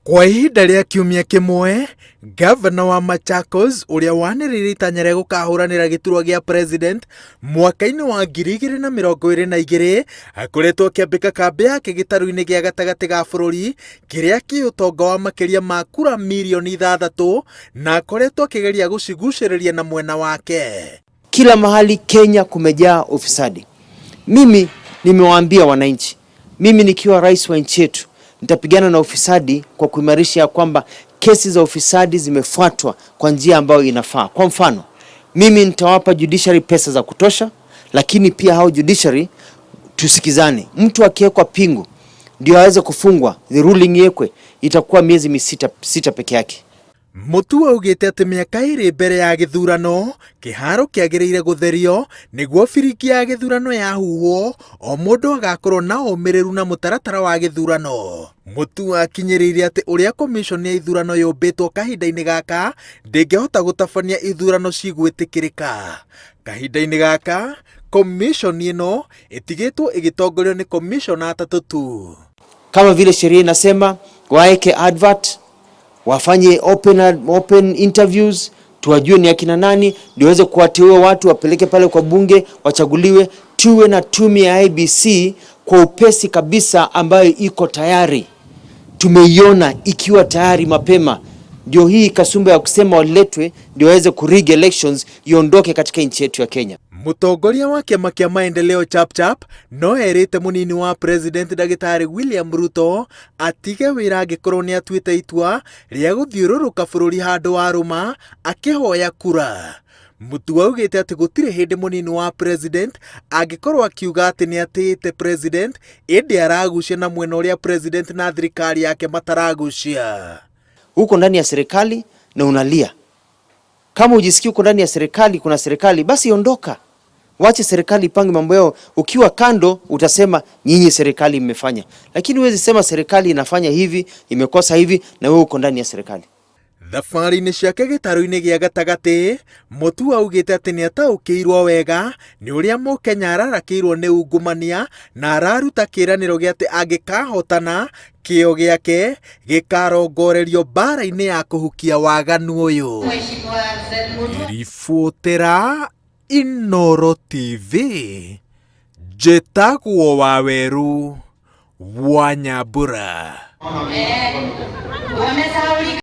Kwa ihinda rĩa kiumia kĩmwe, ngavana wa Machakos ũrĩa wanĩrĩire itanya rĩa gũkahũranĩra gĩturwa gĩa president mwaka-inĩ wa 2022 akoretwo akĩambĩka kambĩ yake gĩtarũ-inĩ gĩa gatagatĩ ga bũrũri kĩrĩa kĩ ũtonga wa makĩria ma kura mirioni 6 na akoretwo akĩgeria gũcigucĩrĩria na mwena wake. Kila mahali Kenya kumejaa ufisadi. Mimi nimewaambia wananchi, mimi nikiwa rais wa nchi yetu nitapigana na ufisadi kwa kuimarisha ya kwamba kesi za ufisadi zimefuatwa kwa njia ambayo inafaa. Kwa mfano, mimi nitawapa judiciary pesa za kutosha, lakini pia hao judiciary tusikizane. Mtu akiwekwa pingu ndio aweze kufungwa, the ruling yekwe itakuwa miezi misita sita peke yake. Mutua augĩte atĩ mĩaka 2 mbere ya gĩthurano kĩharo kĩagĩrĩire gũtherio nĩguo biringi ya gĩthurano yahuhwo o mũndũ agakorwo na ũmĩrĩru na mũtaratara wa gĩthurano. Mutua akinyĩrĩirie atĩ ũrĩa commission ya ithurano yũmbĩtwo kahinda-inĩ gaka ndĩngĩhota gũtabania ithurano cigwĩtĩkĩrĩka. Kahinda-inĩ gaka commission ĩno ĩtigĩtwo ĩgĩtongorio nĩ commissioner atatũ tu. Kama vile sheria inasema waeke advert, wafanye open interviews, tuwajue ni akina nani, ndio waweze kuwateua watu wapeleke pale kwa bunge wachaguliwe. Tuwe na tume ya IEBC kwa upesi kabisa ambayo iko tayari, tumeiona ikiwa tayari mapema. Ndio hii kasumba ya kusema waletwe ndio waweze kurig elections iondoke katika nchi yetu ya Kenya. Mũtongoria wa kĩama kĩa maendeleo Chapchap no erĩte mũnini wa president ndagĩtarĩ William Ruto atige wĩra angĩkorwo nĩ atuĩte itua rĩa gũthiũrũrũka bũrũri handũ warũma akĩhoya kura. Mutua augĩte atĩ gũtirĩ hĩndĩ mũnini wa president angĩkorwo akiuga atĩ nĩ atĩĩte president ĩndĩ aragucia na mwena ũrĩa president na thirikari yake mataragucia. Uko ndani ya serikali na unalia. Kama ujisikii uko ndani ya serikali, kuna serikali, basi ondoka. Wache serikali ipange mambo yao. Ukiwa kando utasema nyinyi serikali mmefanya, lakini huwezi sema serikali inafanya hivi, imekosa hivi, na wewe uko ndani ya serikali. Thabarĩ-inĩ ciake gĩtarũ-inĩ gĩa gatagatĩ, Mutua augĩte atĩ nĩ ataũkĩirwo wega nĩ ũrĩa mũkenya ararakĩirwo nĩ ungumania na araruta kĩĩranĩro gĩa atĩ angĩkahotana kĩo gĩake gĩkarongorerio mbara-inĩ ya kũhukia waganu ũyũ. Ribotera Inooro TV, njĩtagwo Waweru wa Nyambura.